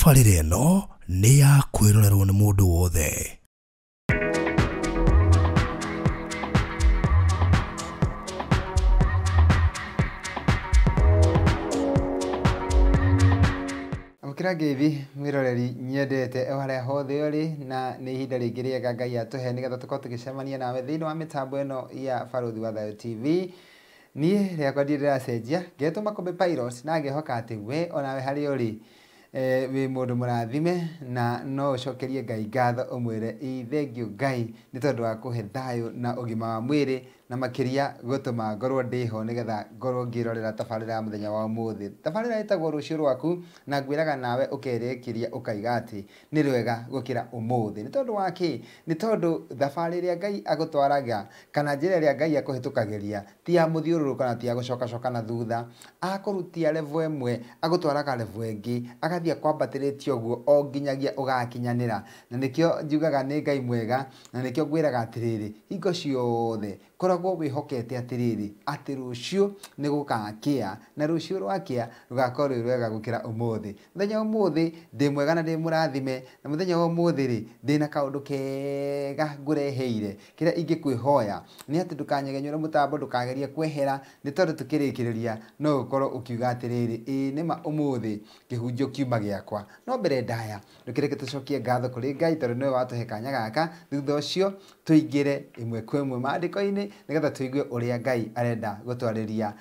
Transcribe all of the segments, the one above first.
Tabarĩra ĩno nĩ ya kwĩrorerwo nĩ mũndũ wothe. Amũkĩra ngeithi mwĩroreri nyendete o harĩa hothe ũrĩ, na nĩ ihinda rĩngĩ rĩega Ngai atũhe nĩgetha tũkorwo tũgĩcemania nawe thĩinĩ wa mĩtambo ĩno ya Barũthi wa Thayũ TV. Niĩ rĩakwa ndirĩ ndĩracenjia, ngetwo Makũmbĩ Pilot, na ngehoka atĩ we onawe harĩa ũrĩ wĩ mũndũ mũrathime, na no ũcokerie Ngai ngatho ũmwĩre ĩ thengiũ Ngai nĩ tondũ wa kũhe thayũ na ũgima wa mwĩrĩ, na makĩria gũtũma ngorwo ndĩho nĩgetha ngorwo ngĩrorera tabarĩra ya mũthenya wa ũmũthĩ. Tabarĩra ĩtagwo Rũciũ Rwaku, na ngwĩraga nawe ũkerĩkĩria ũkaiga atĩ nĩ rwega gũkĩra ũmũthĩ. Nĩ tondũ wa kĩ? Nĩ tondũ thabarĩ ĩrĩa Ngai agũtwaraga kana njĩra ĩrĩa Ngai akũhĩtũkagĩria ti ya mũthiũrũrũko na ti ya gũcokacoka na thutha. Akũrutia level ĩmwe agũtwaraga level ĩngĩ, agathiĩ akwambatĩrĩtie ũguo o nginyagia ũgakinyanĩra. Na nĩkĩo njugaga nĩ Ngai mwega, na nĩkĩo ngwĩraga atĩrĩrĩ, hingo ciothe koragwo wĩhokete atĩrĩrĩ, atĩ rũciũ nĩ gũgakĩa, na rũciũ rwakĩa rũgakorwo rwĩ rwega gũkĩra ũmũthĩ. Mũthenya wa ũmũthĩ ndĩ mwega na ndĩ mũrathime, na mũthenya wa ũmũthĩ rĩ, ndĩna kaũndũ kega ngũreheire. Kĩrĩa ingĩkwĩhoya nĩ atĩ ndũkanyegenyũre mũtambo, ndũkagerie kwehera, nĩ tondũ tũkĩrĩkĩrĩria no ũkorwo ũkiuga atĩrĩrĩ, ĩĩ nĩma ũmũthĩ kĩhunjio kiuma gĩakwa. No mbere ndaya, ndũkĩreke tũcokie ngatho kũrĩ Ngai tondũ nĩwe watũhe kanya gaka. Thutha ũcio tũingĩre ĩmwe kwa ĩmwe maandĩko-inĩ nĩgetha tũigue ũrĩa Ngai arenda gũtwarĩria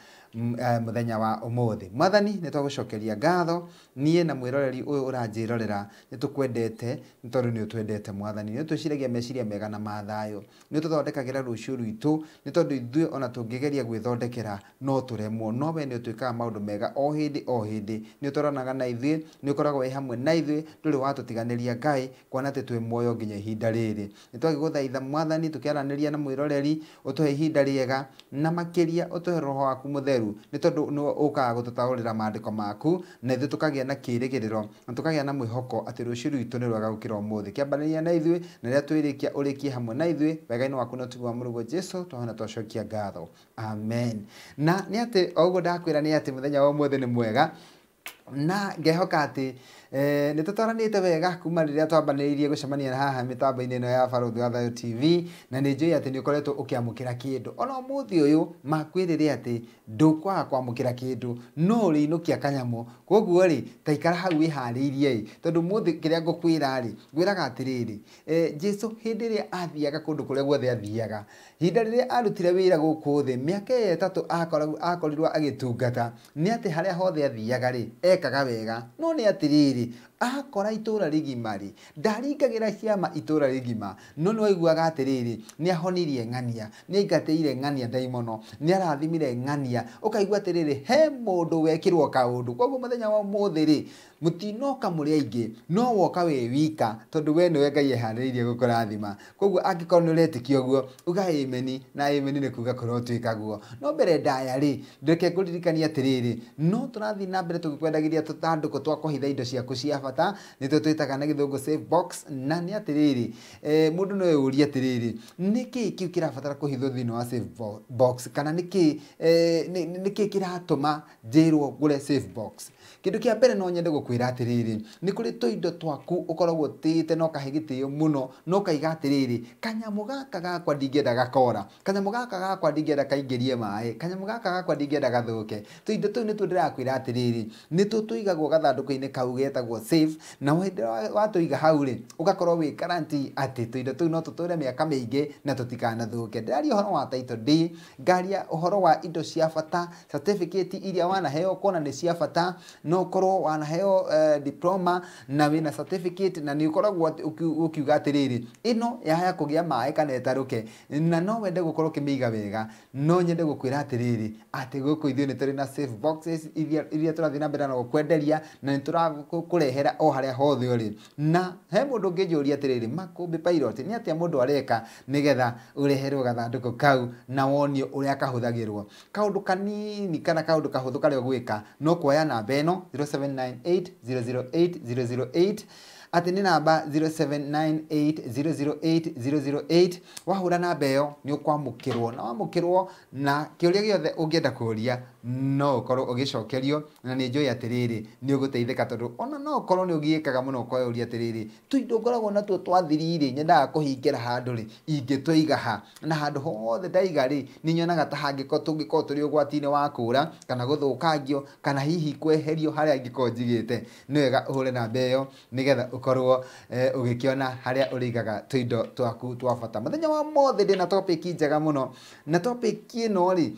mũthenya wa ũmũthĩ. Mwathani, nĩ twagũcokeria ngatho, niĩ na mwĩroreri ũyũ ũranjĩrorera nĩ tũkwendete nĩ tondũ nĩ ũtwendete Mwathani. Nĩ ũtwĩciragia meciria mega na ma thayũ, nĩ ũtũthondekagĩra rũciũ rwitũ, nĩ tondũ ithuĩ ona tũngĩgeria gwĩthondekera no tũremwo, no we nĩ ũtwĩkaga maũndũ mega o hĩndĩ o hĩndĩ. Nĩ ũtwaranaga na ithuĩ, nĩ ũkoragwo wĩ hamwe na ithuĩ, ndũrĩ watũtiganĩria Ngai, kuona atĩ twĩ muoyo nginya ihinda rĩrĩ. Nĩ twagĩgũthaitha Mwathani, tũkĩaranĩria na mwĩroreri, ũtũhe ihinda rĩega, na makĩria ũtũhe roho waku mũtheru, nĩ tondũ nĩwe ũkaga gũtũtaũrĩra maandĩko maku, na ithuĩ tũkagĩa na kĩĩrĩgĩrĩro na tũkagĩa na mwĩhoko atĩ rũciũ rwitũ nĩ rwega gũkĩra ũmũthĩ. Kĩambanĩria na ithuĩ, na rĩrĩa twĩrĩkia ũrĩkie hamwe na ithuĩ, wega-inĩ waku na ũtugi wa Mũrũguo Jesũ, twahona twacokia ngatho. Amen. Na nĩ atĩ o ũguo ndakwĩra nĩ atĩ mũthenya wa ũmũthĩ nĩ mwega, na ngehoka atĩ nĩ tũtwaranĩte wega kuma rĩrĩa twambanĩrĩirie gũcemania haha mĩtambo-inĩ ĩno ya Barũthi wa Thayũ TV, na nĩ njũĩ atĩ nĩ ũkoretwo ũkĩamũkĩra kĩndũ. Ona ũmũthĩ ũyũ makwĩrĩre atĩ ndũkwaga kwamũkĩra kĩndũ, no ũrĩinũkia kanyamũ. Koguo rĩ, ta ikara hau wĩharĩirie ĩ, tondũ ũmũthĩ kĩrĩa ngũkwĩra rĩ, ngwĩraga atĩrĩrĩ, Jesũ hĩndĩ ĩrĩa athiaga kũndũ kũrĩa guothe athiaga, ihinda rĩrĩa arutire wĩra gũkũ thĩ, mĩaka ĩyo ĩtatũ akorirwo agĩtungata, nĩ atĩ harĩa hothe athiaga rĩ, ekaga wega. No nĩ atĩrĩrĩ, akora itũra rĩgima rĩ, ndaringagĩra ciama itũra rĩgima, no nĩ waiguaga atĩrĩrĩ, nĩ ahonirie ng'ania, nĩ aingatĩire ng'ania ndaimono, nĩ arathimire ng'ania, ũkaigua atĩrĩrĩ, he mũndũ wekĩrwo kaũndũ. Koguo mũthenya wa ũmũthĩ rĩ, mũtinoka mũrĩ aingĩ, no woka wĩ wika, tondũ we nĩwe Ngai eharĩrĩirie gũkũrathima. Koguo angĩkorwo nĩ ũretĩkia ũguo, uga ameni, na ameni nĩ kuga kũrotuĩka guo. No mbere ndaya rĩ, reke ngũririkanie atĩrĩrĩ, no tũrathiĩ na mbere tũgĩkwendagĩria tũthandũkũ twa kũhitha indo ciaku cia bata, nĩtwo twĩtaga na gĩthũngũ safe box. Na nĩ atĩrĩrĩ, mũndũ no eyũrie atĩrĩrĩ, nĩkĩ kĩu kĩrabatara kũhithwo thĩinĩ wa safe box, kana nĩkĩ kĩratũma njĩrwo ngũre safe box? Kĩndũ kĩa mbere no nyende gũkwĩra atĩrĩrĩ, nĩ kũrĩ tũindo twaku ũkoragwo ũtĩĩte na ũkahe gĩtĩo mũno, na ũkaiga atĩrĩrĩ, kanyamũ gaka gakwa ndingĩenda gakora, kanyamũ gaka gakwa ndingĩenda kaingĩrie maĩ, kanyamũ gaka gakwa ndingĩenda gathũke. Tũindo tũu nĩtuo ndĩrakwĩra atĩrĩrĩ, nĩtuo tũigagwo gathandũkũ-inĩ kau getagwo safe, na hĩndĩ ĩrĩa watũiga hau rĩ, ũgakorwo wĩ guarantee atĩ tũindo tũu no tũtũre mĩaka mĩingĩ na tũtikanathũke. Ndĩraria ũhoro wa title deed, ngaria ũhoro wa indo cia bata, certificate iria wanaheo kuona nĩ cia bata, no ũkorwo wanaheo diploma na wĩna certificate, na nĩ ũkoragwo ũkiuga atĩrĩrĩ, ĩno yahaya kũgĩa maĩ kana ĩtarũke, na no wende gũkorwo ũkĩmĩiga wega. No nyende gũkwĩra atĩrĩrĩ, atĩ gũkũ ithuĩ nĩ tũrĩ na safe boxes iria tũrathiĩ na mbere na gũkwenderia, na nĩ tũrakũrehera o harĩa hothe ũrĩ. Na he mũndũ ũngĩnjũria atĩrĩrĩ, Makũmbĩ Pilot, nĩ atĩa mũndũ areka nĩgetha ũreherwo gathandũkũ kau na wonio ũrĩa kahũthagĩrwo? Kaũndũ kanini kana kaũndũ kahũthũ karĩa ũgwĩka no kuoya namba ĩno 0798 008 008. atĩ nĩ namba 0798008008. Wahũra namba ĩyo nĩ ũkwamũkĩrwo, na wamũkĩrwo na kĩũria gĩothe ũngĩenda kũũria no ũkorwo ũgĩcokerio, na nĩ njũĩ atĩrĩrĩ nĩ ũgũteithĩka, tondũ ona no ũkorwo nĩ ũgiĩkaga mũno ũkoyũria atĩrĩrĩ, tũindo ngoragwo natuo twathiri rĩ, nyendaga kũhingĩra handũ rĩ, ingĩtũiga ha? Na handũ hothe ndaiga rĩ, nĩ nyonaga ta hangĩkorwo tũngĩkorwo tũrĩ ũgwati-inĩ wa kũra kana gũthũkangio kana hihi kweherio harĩa ingĩkorwo njigĩte. Nĩ wega ũhũre namba ĩyo nĩgetha ũkorwo ũgĩkĩona harĩa ũrĩigaga tũindo twaku twa bata. Mũthenya wa ũmũthĩ ndĩna topic njega mũno, na topic ĩno rĩ,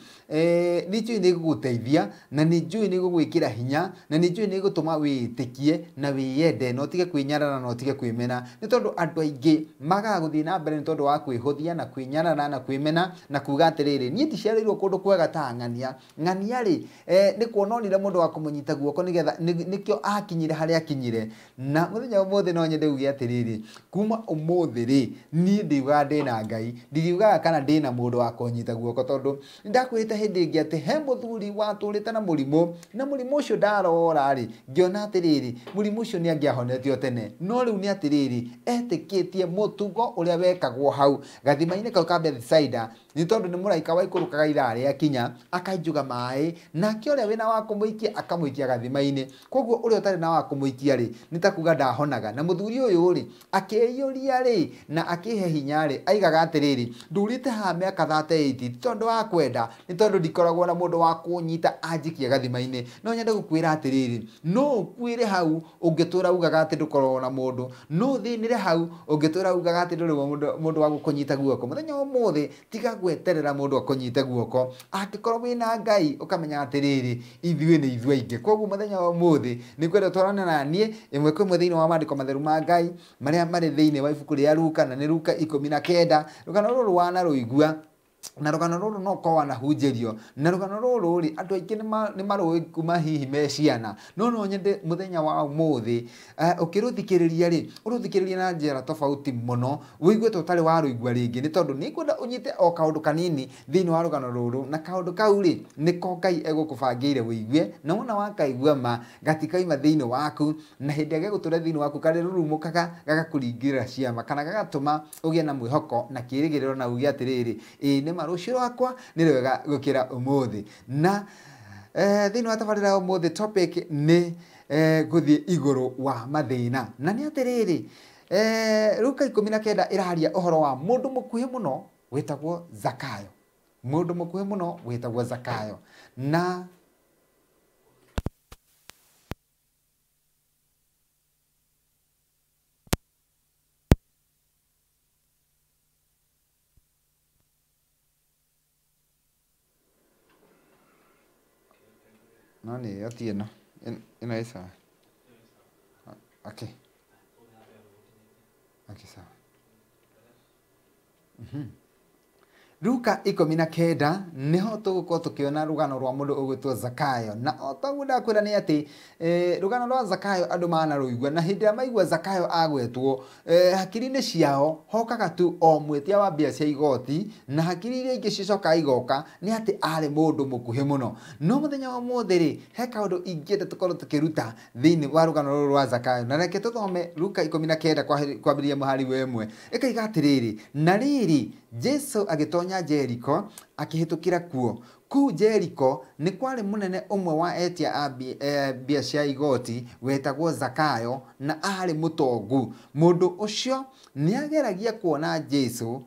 nĩ njũĩ nĩ ĩgũgũteithia, na nĩ njũĩ nĩ ĩgũgwĩkĩra hinya, na nĩ njũĩ nĩ ĩgũtũma wĩĩtĩkie na wĩyende na ũtige kwĩnyarara na ũtige kwĩmena, nĩ tondũ andũ aingĩ magaga gũthiĩ na mbere nĩ tondũ wa kwĩhũthia na kwĩnyarara na kwĩmena na kuga atĩrĩrĩ, niĩ ndiciarĩirwo kũndũ kwega ta ng'ania. Ng'ania rĩ, nĩ kuona onire mũndũ wa kũmũnyita guoko nĩgetha nĩkĩo akinyire harĩa akinyire. Na mũthenya ũmũthĩ no nyende uge atĩrĩrĩ, kuma ũmũthĩ rĩ, niĩ ndiugaga ndĩna Ngai, ndiriugaga kana ndĩna mũndũ wa kũnyita guoko, tondũ nĩndakwĩrĩte hĩndĩ ĩngĩ atĩ he mũthuri watũrĩte na mũrimũ, na mũrimũ ũcio ndarora rĩ, ngĩona atĩrĩrĩ, mũrimũ ũcio nĩ angĩahonetio tene, no rĩu nĩ atĩrĩrĩ, etĩkĩtie mũtugo ũrĩa wekagwo hau gathima-inĩ kau ka Bethsaida, nĩ tondũ nĩ mũraika waikũrũkaga ithaa rĩakinya akainjuga maĩ, nake ũrĩa wĩna wa kũmũikia akamũikia gathima-inĩ. Koguo ũrĩa ũtarĩ na wa kũmũikia rĩ, nĩ ta kuga ndahonaga. Na mũthuri ũyũ rĩ, akĩiyũria rĩ, na akĩhe hinya rĩ, aigaga atĩrĩrĩ, ndũrĩte haha mĩaka 38 ti tondũ wa kwenda, nĩ tondũ ndikoragwo na mũndũ wa kũnyita anjikie gathima-inĩ. No nyende gũkwĩra atĩrĩrĩ, no ũkuĩre hau ũngĩtũra ugaga atĩ ndũkoragwo na mũndũ, no ũthĩnĩre hau ũngĩtũra ugaga atĩ ndũrĩ mũndũ wa gũkũnyita guoko. Mũthenya wa ũmũthĩ tiga gweterera mũndũ akũnyite guoko, angĩkorwo wĩna Ngai ũkamenya atĩrĩrĩ, ithuĩ nĩ ithuĩ aingĩ. Koguo mũthenya wa ũmũthĩ nĩ ngwenda twarane na niĩ ĩmwe kwa ĩmwe thĩinĩ wa maandĩko matheru ma Ngai marĩa marĩ thĩinĩ wa ibuku rĩa Luka, na nĩ Luka 19. Rũgano rũrũ wanarũigua, na rũgano rũrũ no ũkorwo wanahunjĩrio, na rũgano rũrũ rĩ, andũ aingĩ nĩ marũĩ kuma hihi me ciana, no no nyende mũthenya wa ũmũthĩ ũkĩrũthikĩrĩria rĩ, ũrũthikĩrĩrie na njĩra tofauti mũno, ũigue ta ũtarĩ warũigua rĩngĩ, nĩ tondũ nĩ ngwenda ũnyite o kaũndũ kanini thĩinĩ wa rũgano rũrũ, na kaũndũ kau rĩ, nĩko Ngai egũkũbangĩire ũigue, na wona wakaigua ma gatikaima thĩinĩ waku, na hĩndĩ ĩrĩa gegũtũra thĩinĩ waku karĩrurumũkaga gagakũringĩra ciama, kana gagatũma ũgĩe na mwĩhoko na kĩĩrĩgĩrĩro, na uge atĩrĩrĩ, ĩĩ nĩ ma rũciũ rwakwa nĩ rwega gũkĩra ũmũthĩ. Na thĩinĩ wa tabarĩra ya ũmũthĩ topic nĩ gũthiĩ igũrũ wa mathĩna. Na nĩ atĩrĩrĩ, Luka 19 ĩraria ũhoro wa mũndũ mũkuhĩ mũno wĩtagwo Zakayo. Mũndũ mũkuhĩ mũno wĩtagwo Zakayo. Na no nĩ ĩyo ti ĩno, ĩno ĩ sawa. Okay. Okay, sawa. Luka 19 niho tũgũkorwo tũkĩona rũgano rwa mũndũ ũgwĩtwo Zakayo. Na o taguo ndakwĩra nĩ atĩ rũgano rwa Zakayo andũ manarũigua, na hĩndĩ ĩrĩa maigua Zakayo agwetwo, hakiri-inĩ ciao hokaga tu o mwĩtia wa mbia cia igoti, na hakiri iria ingĩ cicokaga igoka nĩ atĩ arĩ mũndũ mũkuhĩ mũno. No mũthenya wa ũmũthĩ rĩ, he kaũndũ ingĩenda tũkorwo tũkĩruta thĩinĩ wa rũgano rũrũ rwa Zakayo. Na reke tũthome Luka 19 kwambĩrĩria mũhari wa 1. Ĩkaiga atĩrĩrĩ, na rĩrĩ, Jesu agĩtonya Jeriko akĩhĩtũkĩra kuo. Kũu Jeriko nĩ kwarĩ mũnene ũmwe wa etia a mbia cia igoti wetagwo Zakayo, na aarĩ mũtongu. Mũndũ ũcio nĩageragia kuona Jesu,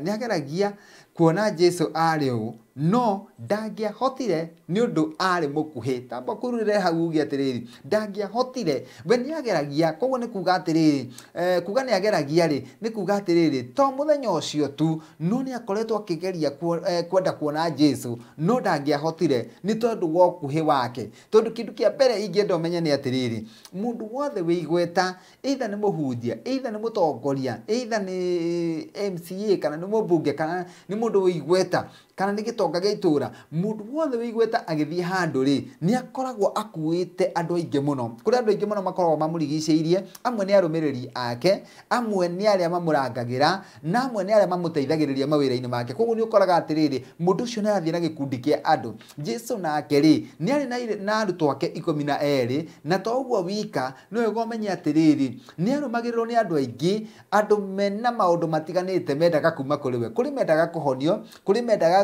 nĩageragia kuona Jesu arĩ ũ, no ndangĩahotire nĩ ũndũ aarĩ mũkuhĩ. Tamba kũrurĩre hau uge atĩrĩrĩ, ndangĩahotire, we nĩageragia. Koguo nĩ kuga atĩrĩrĩ, kuga nĩageragia rĩ, nĩ kuga atĩrĩrĩ, to mũthenya ũcio tu, no nĩakoretwo akĩgeria kwenda kuona Jesu, no ndangĩahotire nĩ tondũ wa ũkuhĩ wake. Tondũ kĩndũ kĩa mbere ingĩenda ũmenye nĩ atĩrĩrĩ, mũndũ wothe wĩ igweta, either nĩ mũhunjia, either nĩ mũtongoria, either nĩ MCA, kana nĩ mũmbunge, kana nĩ mũndũ wĩ igweta, kana nĩ gĩtonga gĩa itũra, mũndũ wothe wĩ igweta agĩthiĩ handũ rĩ, nĩ akoragwo akuĩte andũ aingĩ mũno. Kũrĩ andũ aingĩ mũno makoragwo mamũrigicĩirie, amwe nĩ arũmĩrĩri ake, amwe nĩ arĩa mamũrangagĩra, na amwe nĩ arĩa mamũteithagĩrĩria mawĩra-inĩ make. Koguo nĩ ũkoraga atĩrĩrĩ, mũndũ ũcio nĩ arathiĩ na gĩkundi kĩa andũ. Jesu nake rĩ, nĩ arĩ na arutwo ake 12, na to ũguo wika, no wega ũmenye atĩrĩrĩ, nĩ arũmagĩrĩrwo nĩ andũ aingĩ, andũ mena maũndũ matiganĩte mendaga kuma kũrĩ we. Kũrĩ mendaga kũhonio, kũrĩ mendaga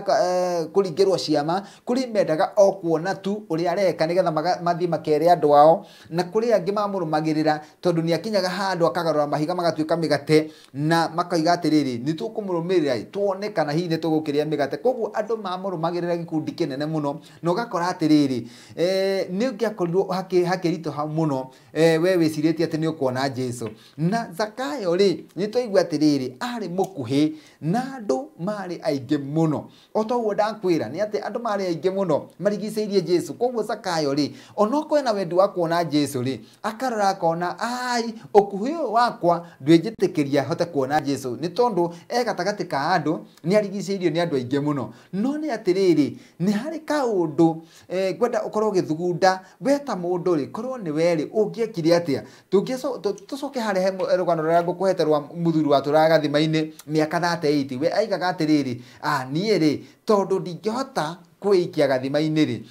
kũringĩrwo ciama, kũrĩ mendaga o kuona tu ũrĩa areka nĩgetha mathiĩ makere andũ ao, na kũrĩ angĩ mamũrũmagĩrĩra tondũ nĩ akinyaga handũ akagarũra mahiga magatuĩka mĩgate, na makoiga atĩrĩrĩ, nĩ tũkũmũrũmĩrĩra tuone kana hihi nĩ tũgũkĩrĩa mĩgate. Koguo andũ mamũrũmagĩrĩra gĩkundi kĩnene mũno, na ũgakora atĩrĩrĩ, nĩ ũngĩakorirwo hakĩritũha mũno, we wĩcirĩtie atĩ nĩ ũkuona Jesu. Na Zakayo rĩ, nĩ twaigua atĩrĩrĩ, arĩ mũkuhĩ na andũ marĩ aingĩ mũno. O ta ũguo ndakwĩra nĩ atĩ andũ marĩ aingĩ mũno marigicĩirie Jesu. Koguo Zakayo rĩ, onokorwo ena wendi wa kuona Jesu rĩ, akarora akona, ai, ũkuhĩ ũyũ wakwa ndwĩnjĩtĩkĩria hote kuona Jesu, nĩ tondũ e gatagatĩ ka andũ, nĩ arigicĩirio nĩ andũ aingĩ mũno. No nĩ atĩrĩrĩ, nĩ harĩ kaũndũ ngwenda ũkorwo ũgĩthugunda we ta mũndũ rĩ, korwo nĩ we rĩ, ũngĩekire atĩa? Tũcoke harĩa he rũgano rũrĩa ngũkũhete rwa mũthuri watũraga gathima-inĩ mĩaka 38, we aigaga atĩrĩrĩ, niĩ rĩ, tondũ ndingĩhota kwĩikia gathima-inĩ rĩ,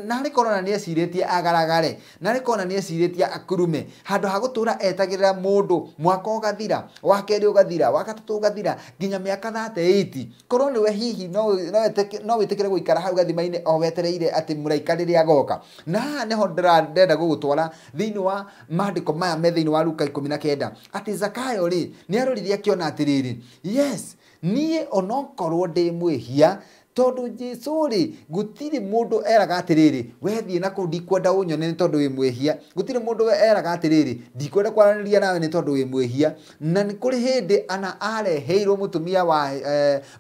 narĩ korwo nĩ ecirĩtie agaragare, narĩ korwo nĩ ecirĩtie akurume, handũ ha gũtũra etagĩrĩra mũndũ mwaka ũgathira, wa kerĩ ũgathira, wa gatatũ ũgathira, nginya mĩaka 38, korwo nĩwe hihi no wĩtĩkĩre gũikara hau gathima-inĩ o wetereire atĩ mũraika rĩrĩa agoka. Na haha nĩho ndĩrenda gũgũtwara thĩinĩ wa maandĩko maya me thĩinĩ wa Luka 19, atĩ Zakayo rĩ, nĩ arorire akĩona atĩrĩrĩ, yes, niĩ onokorwo ndĩ mwĩhia, tondũ Jesu rĩ, gũtirĩ mũndũ eraga atĩrĩrĩ, we thiĩ na kũu ndikwenda ũnyone nĩ tondũ wĩ mwĩhia. Gũtirĩ mũndũ eraga atĩrĩrĩ, ndikwenda kwaranĩria nawe nĩ tondũ wĩ mwĩhia. Na nĩ kũrĩ hĩndĩ ana areheirwo mũtumia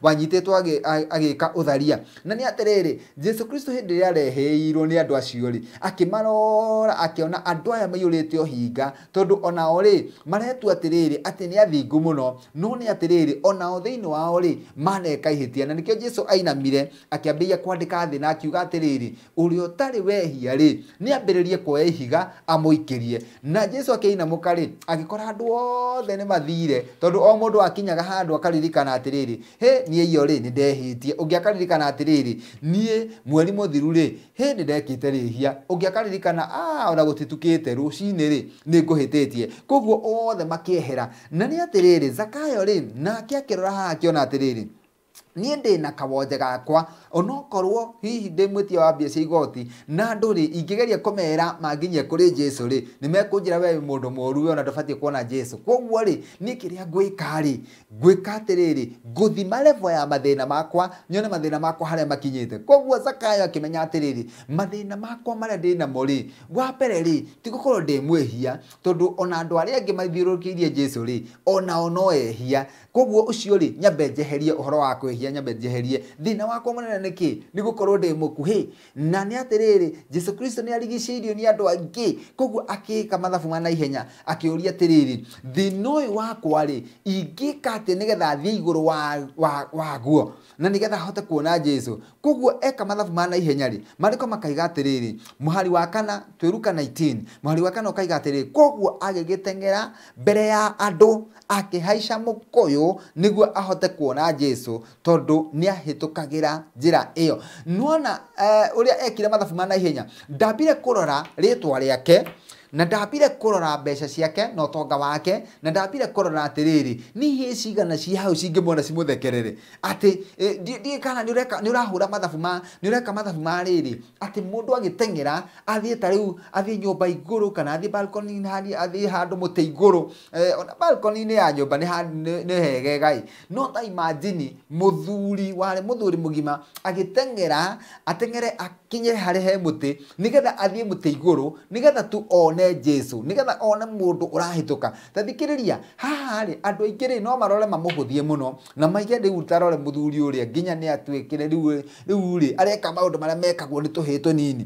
wanyitĩtwo agĩka ũtharia. Na nĩ atĩrĩrĩ, Jesu Kristo hĩndĩ ĩrĩa areheirwo nĩ andũ acio rĩ, akĩmarora akĩona andũ aya maiyũrĩte ũhinga, tondũ onao rĩ, maretua atĩrĩrĩ atĩ nĩ athingu mũno, no nĩ atĩrĩrĩ, onao thĩinĩ wao rĩ, maneka ihĩtia. Na nĩkĩo Jesu ainamire akĩambĩrĩria kwandĩka thĩ na akiuga atĩrĩrĩ, ũrĩa ũtarĩ wehia rĩ, nĩ ambĩrĩrie kuoya ihiga amũikĩrie. Na Jesu akĩinamũka rĩ, agĩkora andũ othe nĩ mathire, tondũ o mũndũ akinyaga handũ akaririkana atĩrĩrĩ, he niĩ iyo rĩ, nĩ ndehĩtie. Ũngĩ akaririkana atĩrĩrĩ, niĩ mweri mũthiru rĩ, he nĩ ndekĩte rĩhia. Ũngĩ akaririkana, ona gũtitukĩte, rũcinĩ rĩ, nĩ ngũhĩtĩtie. Koguo othe makĩehera. Na nĩ atĩrĩrĩ, Zakayo rĩ, nake akĩrora haha akĩona atĩrĩrĩ, niĩ ndĩ na kawonje gakwa, onokorwo hihi ndĩ mwĩtia wa mbia cia igoti, na andũ rĩ, ingĩgeria kũmera manginyie kũrĩ Jesu rĩ, nĩ mekũnjĩra we wĩ mũndũ mũũru, we ona ndũbatiĩ kuona Jesu. Koguo rĩ, niĩ kĩrĩa ngwĩka rĩ, ngwĩka atĩrĩrĩ, ngũthima level ya mathĩna makwa, nyone mathĩna makwa harĩa makinyĩte. Koguo Zakayo akĩmenya atĩrĩrĩ, mathĩna makwa marĩa ndĩ namo rĩ, wa mbere rĩ, ti gũkorwo ndĩ mwĩhia, tondũ ona andũ arĩa angĩ mathiũrũrũkĩirie Jesu rĩ, onao no ehia. Koguo ũcio rĩ, nyambe njeherie ũhoro wa kwĩhia, nyambe njeherie thĩna wakwa mũnene nĩ kĩ? Nĩ gũkorwo ndĩ mũkuhĩ. Na nĩ atĩrĩrĩ, Jesu Kristo nĩ arigicĩirio nĩ andũ aingĩ, koguo akĩka mathabu ma naihenya, akĩũria atĩrĩrĩ, thĩna ũyũ wakwa rĩ, ingĩka atĩa nĩgetha thiĩ igũrũ waguo, na nĩgetha hote kuona Jesu. Koguo eka mathabu ma naihenya rĩ, maandĩko makaiga atĩrĩrĩ, mũhari wa kana, twĩ Luka 19, mũhari wa kana ũkaiga atĩrĩrĩ, koguo agĩgĩteng'era mbere ya andũ, akĩhaica mũkũyũ nĩguo ahote kuona Jesu, tondũ nĩ ahĩtũkagĩra njĩra ĩyo. Nĩwona ũrĩa ekire mathabu ma naihenya, ndambire kũrora rĩtwa rĩake, na ndambire kũrora mbeca ciake na ũtonga wake, na ndambire kũrora atĩrĩrĩ, nĩ hĩ cigana ci hau cingĩmuona cimũthekerere, atĩ ndiĩ kana nĩ ũrahũra mathabu ma, nĩ ũreka mathabu ma rĩrĩ, atĩ mũndũ agĩteng'era athiĩ ta rĩu athiĩ nyũmba igũrũ, kana athiĩ balcony-inĩ, athiĩ handũ mũtĩ igũrũ, ona balcony-inĩ ya nyũmba nĩ hegega ĩ. No ta imagine mũthuri warĩ mũthuri mũgima agĩteng'era, ateng'ere akinye harĩ he mũtĩ nĩgetha athiĩ mũtĩ igũrũ, nĩgetha tu one one Jesu, nĩgetha one mũndũ ũrahĩtũka. Ta thikĩrĩria haha rĩ, andũ aingĩ rĩ no marore mamũhũthie mũno na maige rĩu tarore mũthuri ũrĩa nginya nĩ atuĩkire rĩu rĩ areka maũndũ marĩa mekagwo nĩ tũhĩĩ tũnini.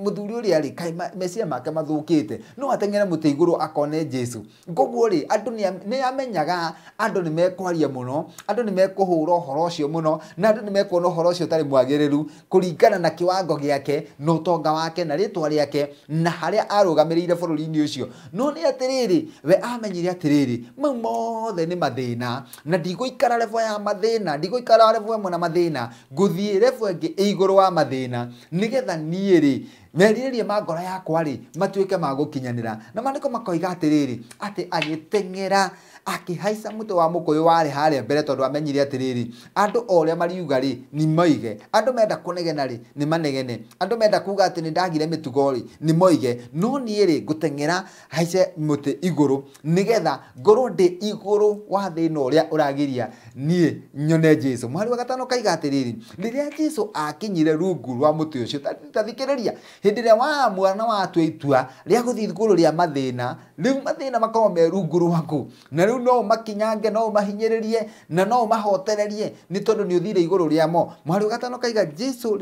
Mũthuri ũrĩa rĩ kaĩ meciria make mathũkĩte, no ateng'ere mũtĩ igũrũ akone Jesu. Koguo rĩ andũ nĩ amenyaga andũ nĩ mekwaria mũno, andũ nĩ mekũhũra ũhoro ũcio mũno, na andũ nĩ mekuona ũhoro ũcio ũtarĩ mwagĩrĩru kũringana na kiwango gĩake na ũtonga wake na rĩtwa rĩake na harĩa arũgamĩrĩire bũrũri-inĩ ũcio. No nĩ atĩrĩrĩ, we amenyire atĩrĩrĩ, mau mothe nĩ mathĩna na ndigũikara level ya mathĩna, ndigũikara level ĩmwe na mathĩna, ngũthiĩ level ĩngĩ ĩ igũrũ wa mathĩna nĩgetha niĩ rĩ merirĩria ma ngoro yakwa rĩ matuĩke ma gũkinyanĩra. Na maandĩko makoiga atĩrĩrĩ, atĩ agĩteng'era akĩhaica mũtĩ wa mũkũyũ warĩ harĩa mbere, tondũ amenyire atĩrĩrĩ, andũ o ũrĩa mariuga rĩ nĩ moige, andũ menda kũnegena rĩ nĩ manegene, andũ menda kuga atĩ nĩ ndagire mĩtugo rĩ nĩ moige, no niĩ rĩ ngũteng'era haice mũtĩ igũrũ nĩgetha ngorwo ndĩ igũrũ wa thĩna ũrĩa ũragiria niĩ nyone Jesu. Mũhari wa gatano kaiga atĩrĩrĩ, rĩrĩa Jesu akinyire rungu rwa mũtĩ ũcio, ta thikĩrĩria, hĩndĩ ĩrĩa waamua na watua itua rĩa gũthiĩ igũrũ rĩa mathĩna, rĩu mathĩna makoragwo me rungu rwaku, na rĩu no ũmakinyange, no ũmahinyĩrĩrie na no ũmahotererie nĩ tondũ nĩ ũthire igũrũ rĩamo. Mũhari wa gatano kaiga Jesu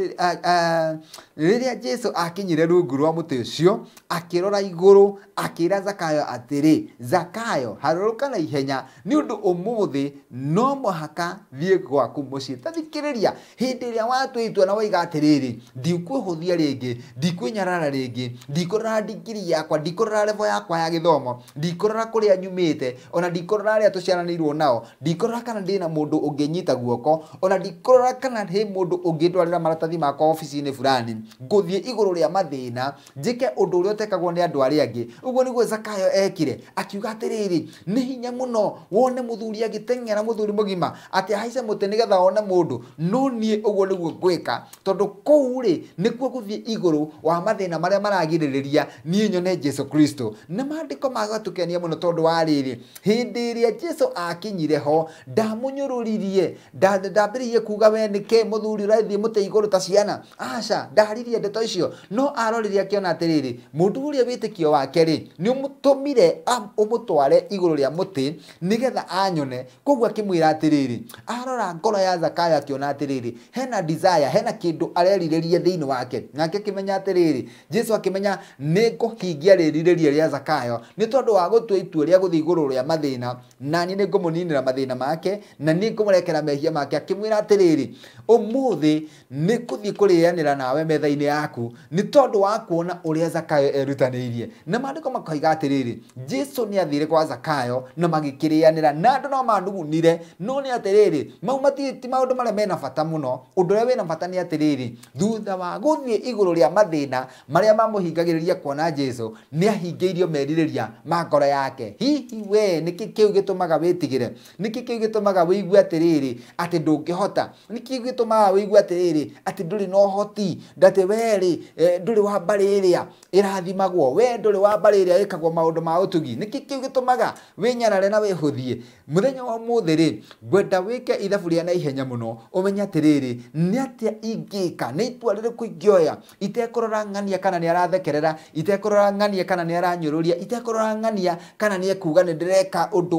rĩrĩa Jesu akinyire rungu rwa mũtĩ ũcio akĩrora igũrũ akĩra Zakayo atĩrĩ, Zakayo harũrũka na ihenya nĩ ũndũ ũmũthĩ no mũhaka thiĩ gwaku mũciĩ. Ta thikĩrĩria, hĩndĩ ĩrĩa watua itua na waiga atĩrĩrĩ, ndikwĩhũthia rĩngĩ, ndikwĩnyarara rĩngĩ, ndikũrora ndigiri yakwa, ndikũrora level yakwa ya gĩthomo, ndikũrora kũrĩa nyumĩte, ona ndikũrora arĩa tũciaranĩirwo nao, ndikũrora kana ndĩna mũndũ ũngĩnyita guoko, ona ndikũrora kana he mũndũ ũngĩndwarĩra maratathi makwa obici-inĩ fulani, ngũthiĩ igũrũ rĩa mathĩna njĩke ũndũ ũrĩa ũtekagwo nĩ andũ arĩa angĩ. Ũguo nĩguo Zakayo ekire, akiuga atĩrĩrĩ, nĩ hinya mũno wone mũthuri agĩteng'era, mũthuri mũgima atĩ ahaice mũtĩ nĩgetha one mũndũ, no niĩ ũguo nĩguo ngwĩka, tondũ kũu rĩ nĩkuo gũthiĩ igũrũ wa mathĩna marĩa maragirĩrĩria niĩ nyone Jesu Kristo. Na maandĩko magatũkenia mũno tondũ wa rĩrĩ, hĩndĩ ĩrĩa Jesu akinyire ho ndamũnyũrũririe, ndambĩrĩirie kuga we nĩkĩ mũthuri ũrathiĩ mũtĩ igũrũ ta ciana, aca, ndaririe ndeto icio, no arorire akĩona atĩrĩrĩ, mũndũ ũrĩa wĩtĩkio wake rĩ nĩ ũmũtũmire ũmũtware igũrũ rĩa mũtĩ nĩgetha anyone. Koguo akĩmwĩra atĩrĩrĩ, arora ngoro ya Zakayo akĩona atĩrĩrĩ, hena desire, hena kĩndũ arerirĩria thĩinĩ wake, nake akĩmenya atĩrĩrĩ, Jesu akĩmenya nĩ ngũhingia rĩrirĩria rĩa Zakayo nĩ tondũ wa gũtua itua rĩa gũthiĩ igũrũ rĩa mathĩna, na niĩ nĩ ngũmũninĩra mathĩna make na nĩ ngũmũrekera mehia make. Akĩmwĩra atĩrĩrĩ, ũmũthĩ nĩ ngũthiĩ kũrĩanĩra nawe metha-inĩ yaku nĩ tondũ wa kuona ũrĩa Zakayo erutanĩirie. Na maandĩko makoiga atĩrĩrĩ, Jesu nĩ athire kwa Zakayo na magĩkĩrĩanĩra, na andũ no manugunire, no nĩ atĩrĩrĩ, mau ti maũndũ marĩa mena bata mũno. Ũndũ ũrĩa wĩna bata nĩ atĩrĩrĩ, thutha wa gũthiĩ igũrũ rĩa mathĩna marĩa mamũhingagĩrĩria kuona Jesu, nĩ ahingĩirio merirĩria ma ngoro yake. Hihi we nĩkĩ kĩu gĩtũmaga wĩtigĩre? Nĩkĩ kĩu gĩtũmaga wĩigue atĩrĩrĩ atĩ ndũngĩhota? Nĩkĩ kĩu gĩtũmaga wĩigue atĩrĩrĩ atĩ ndũrĩ na ũhoti, atĩ we rĩ ndũrĩ wa mbarĩ ĩrĩa ĩrathimagwo, we ndũrĩ wa mbarĩ ĩrĩa ĩkagwo maũndũ ma ũtugi? Nĩkĩ kĩu gĩtũmaga wĩnyarare na wĩhũthie? Mũthenya wa ũmũthĩ rĩ, ngwenda wĩke ithabu rĩa naihenya mũno, ũmenye atĩrĩrĩ, nĩ atĩa ingĩka, nĩ itua rĩrĩkũ ingĩoya itekũrora ng'ania kana nĩ arathekerera, itekũrora ng'ania kana nĩ aranyũrũria, itekũrora ng'ania kana nĩ ekuga nĩ ndĩreka ũndũ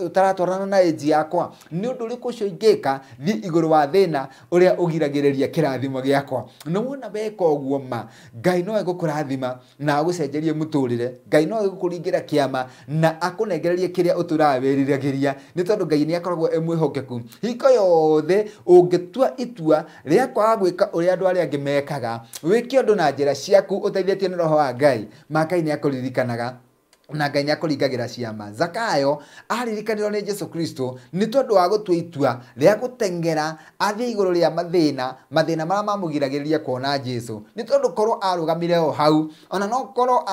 ũtaratwarana na age yakwa. Nĩ ũndũ ũrĩkũ ũcio ingĩka thiĩ igũrũ wa thĩna ũrĩa ũgiragĩrĩria kĩrathimo gĩakwa? Na wona weka ũguo ma, Ngai no egũkũrathima na agũcenjerie mũtũrĩre, Ngai no egũkũringĩra kĩama na akũnengererie kĩrĩa ũtũraga wĩriragĩria, nĩ tondũ Ngai nĩ akoragwo e mwĩhokeku. Hingo yothe ũngĩtua itua rĩa kwaga gwĩka ũrĩa andũ arĩa angĩ mekaga, wĩke ũndũ na njĩra ciaku ũteithĩtio nĩ Roho wa Ngai, ma Ngai nĩ akũririkanaga na Ngai nĩ akũringagĩra ciama. Zakayo aririkanirwo nĩ Jesu Kristo nĩ tondũ wa gũtua itua rĩa gũteng'era athiĩ igũrũ rĩa mathĩna, mathĩna marĩa mamũgiragĩrĩria kuona Jesu, nĩ tondũ korwo arũgamire o hau, ona no korwo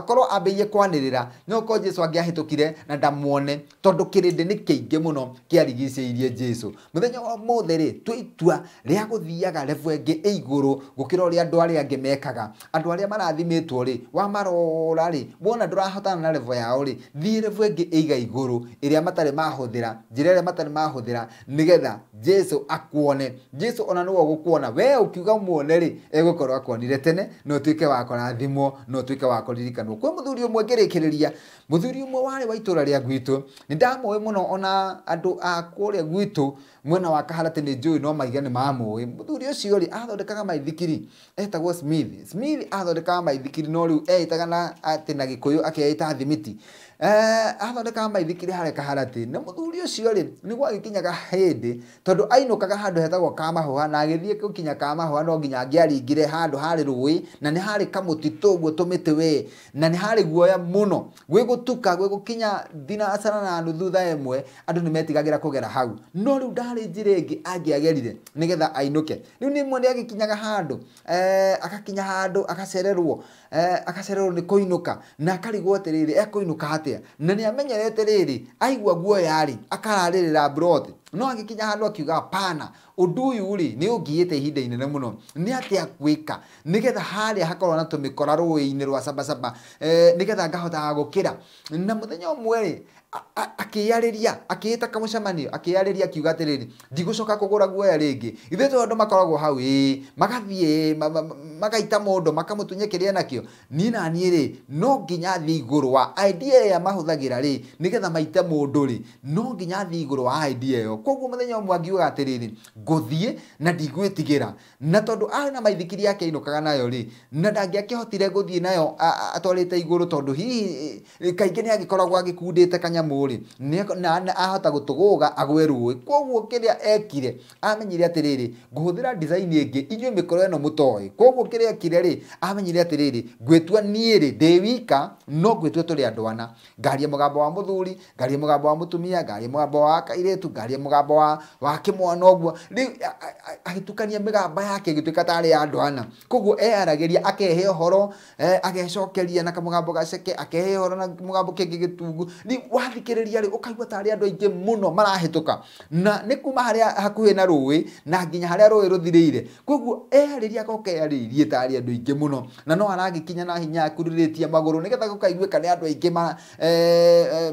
korwo ambĩrĩirie kwanĩrĩra, no korwo Jesu angĩahĩtũkire na ndamuone, tondũ kĩrĩndĩ nĩ kĩingĩ mũno kĩarigicĩirie Jesu. Mũthenya wa ũmũthĩ rĩ, tua itua rĩa gũthiaga level ĩngĩ ĩ igũrũ gũkĩra ũrĩa andũ arĩa angĩ mekaga. Andũ arĩa marathimĩtwo rĩ, wamarora rĩ, wona ndũrahotana Tigana na level yao rĩ, thiĩ level ĩngĩ ĩiga igũrũ ĩrĩa matarĩ mahũthĩra, njĩra ĩrĩa matarĩ mahũthĩra, nĩgetha Jesu akuone. Jesu ona nĩwe ũgũkuona we ũkiuga muone rĩ, egũkorwo akuonire tene na ũtuĩke wa kũrathimwo na ũtuĩke wa kũririkanwo. Kwĩ mũthuri ũmwe ngĩrĩkĩrĩria, mũthuri ũmwe warĩ wa itũra rĩa gwitũ, nĩ ndamũĩ mũno ona andũ a kũrĩa gwitũ mwena wa Kaharatĩ nĩ njũĩ no maiga nĩ mamũĩ. Mũthuri ũcio rĩ, athondekaga maithikiri, etagwo Smith. Smith athondekaga maithikiri no rĩu eĩtaga na atĩ na Gĩkũyũ akeĩta Thimiti. Athondekaga maithikiri harĩa Kaharatĩ. Na mũthuri ũcio rĩ, nĩ gwagĩkinyaga hĩndĩ tondũ ainũkaga handũ hetagwo Kamahũha, na agĩthiĩ gũkinya Kamahũha no nginya angĩaringire handũ harĩ rũĩ, na nĩ harĩ kamũtitũ ũguo tũmĩtĩ we, na nĩ harĩ guoya mũno. Gwĩ gũtuka, gwĩ gũkinya thinacara na nuthu thaa ĩmwe, andũ nĩ metigagĩra kũgera hau. No rĩu ndarĩ njĩra ĩngĩ angĩagerire nĩgetha ainũke. Rĩu nĩ imwe nĩ agĩkinyaga handũ, agakinya handũ agacererwo, agacererwo nĩ kũinũka, na akarigwo atĩrĩrĩ, ekũinũka atĩa? Na nĩ amenyerete rĩrĩ, aigua guoya rĩ, akararĩrĩra mburoti. No agĩkinya handũ akiuga hapana, ũndũ ũyũ rĩ, nĩ ũngiĩte ihinda inene mũno. Nĩ atĩa gwĩka nĩgetha harĩa hakorwo na tũmĩkora rũĩ-inĩ rwa Sabasaba, nĩgetha ngahotaga gũkĩra. Na mũthenya ũmwe rĩ, akĩyarĩria, akĩĩta kamũcemanio, akĩyarĩria akiuga atĩrĩrĩ, ndigũcoka kũgũra guoya rĩngĩ. Ithuĩ tondũ andũ makoragwo hau, ĩĩ, magathiĩ, magaita mũndũ, makamũtunya kĩrĩa enakĩo. Niĩ na niĩ rĩ, no nginya thiĩ igũrũ wa idea ĩrĩa mahũthagĩra rĩ, nĩgetha maite mũndũ rĩ, no nginya thiĩ igũrũ wa idea ĩyo. Koguo mũthenya ũmwe angiuga atĩrĩrĩ, ngũthiĩ na ndigwĩtigĩra. Na tondũ arĩ na maithikiri yake ainũkaga nayo rĩ, na ndangĩakĩhotire gũthiĩ nayo atwarĩte igũrũ tondũ hihi kaingĩ nĩ agĩkoragwo agĩkundĩte kanyamũ rĩ, na ahota gũtũgũga agwe rũĩ. Koguo kĩrĩa ekire, amenyire atĩrĩrĩ, ngũhũthĩra design ĩngĩ, inyuĩ mĩkoro ĩno mũtoĩ. Koguo kĩrĩa ekire rĩ, amenyire atĩrĩrĩ, ngwĩtua niĩ rĩ, ndĩ wika, no ngwĩtua tũrĩ andũ ana. Ngaria mũgambo wa mũthuri, ngaria mũgambo wa mũtumia, ngaria mũgambo wa kairĩtu, ngaria mũgambo wa kĩmwana ũguo. Rĩu agĩtukania mĩgambo yake ĩgĩtuĩka tarĩ ya andũ ana. Koguo eyaragĩria, akehe ũhoro, agecokeria na kamũgambo gaceke, akehe ũhoro na mũgambo kĩngĩ gĩtungu. Rĩu wathikĩrĩria rĩ, ũkaigua tarĩ andũ aingĩ mũno marahĩtũka. Na nĩ kuma harĩa hakuhĩ na rũĩ na nginya harĩa rũĩ rũthirĩire. Koguo eyarĩria agoka eyarĩirie tarĩ andũ aingĩ mũno, na no aragĩkinya na hinya akururĩtie magũrũ nĩgetha gũkaiguĩka nĩ andũ aingĩ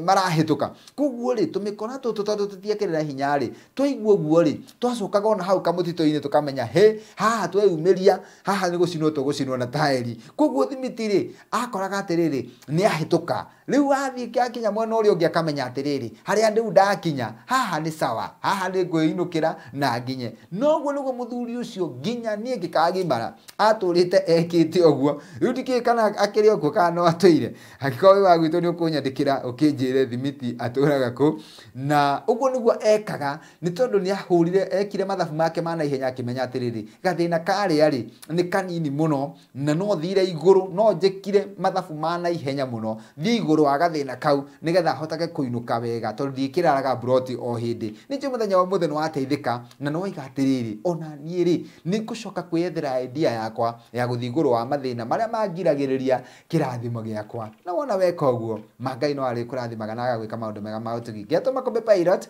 marahĩtũka. Koguo rĩ, tũmĩkora tũtũ tondũ tũtiekĩrĩra hinya rĩ, twaigua ũguo rĩ, twacokaga ona hau kamũtitũ-inĩ tũkamenya, hĩ, haha tweyumĩria, haha nĩ gũcinwo tũgũcinwo na taĩri. Koguo Thimiti rĩ, akoraga atĩrĩrĩ, nĩ ahĩtũka. Rĩu athiĩ akinya mwena ũrĩa ũngĩ akamenya atĩrĩrĩ, harĩa rĩu ndakinya, haha nĩ sawa, haha nĩ ngwĩinũkĩra na nginye. Noguo nĩguo mũthuri ũcio nginya niĩ ngĩkagimara atũrĩte ekĩte ũguo. Rĩu ndikĩũĩ kana akĩrĩ o kuo kana no atũire. Angĩkorwo wĩ wa gwitũ nĩ ũkũnyandĩkĩra ũkĩnjĩre Thimiti atũraga kũ. Na ũguo nĩguo ekaga, nĩ tondũ nĩ ahũrire, ekire mathabu make ma naihenya akĩmenya atĩrĩrĩ, gathĩna karĩa rĩ, nĩ kanini mũno, na no thire igũrũ, no njĩkire mathabu ma naihenya mũno, thiĩ igũrũ wa gathĩna kau, nĩgetha hotage kũinũka wega, tondũ ndiĩkĩraraga mburoti o hĩndĩ. Nĩ njũĩ mũthenya wa ũmũthĩ nĩ wateithĩka, na nĩ waiga atĩrĩrĩ, ona niĩ rĩ, nĩ ngũcoka kwĩyethera idea yakwa ya gũthiĩ igũrũ wa mathĩna marĩa mangiragĩrĩria kĩrathimo gĩakwa. Na wona weka ũguo, ma Ngai no arĩkũrathimaga na agagwĩka maũndũ mega ma ũtugi. Ngetwo Makũmbĩ Pilot,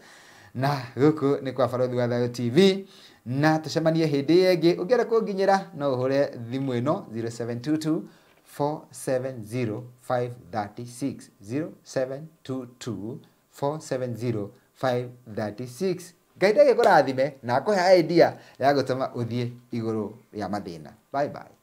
na gũkũ nĩ kwa Barũthi wa Thayũ TV, na tũcemanie hĩndĩ ĩyo ĩngĩ. Ũngĩenda kũnginyĩra no ũhũre thimũ ĩno 0722 470 536, 0722 470 536. Ngai ndagĩkũrathime na akũhe idea ya gũtũma ũthiĩ igũrũ rĩa mathĩna. Bye bye.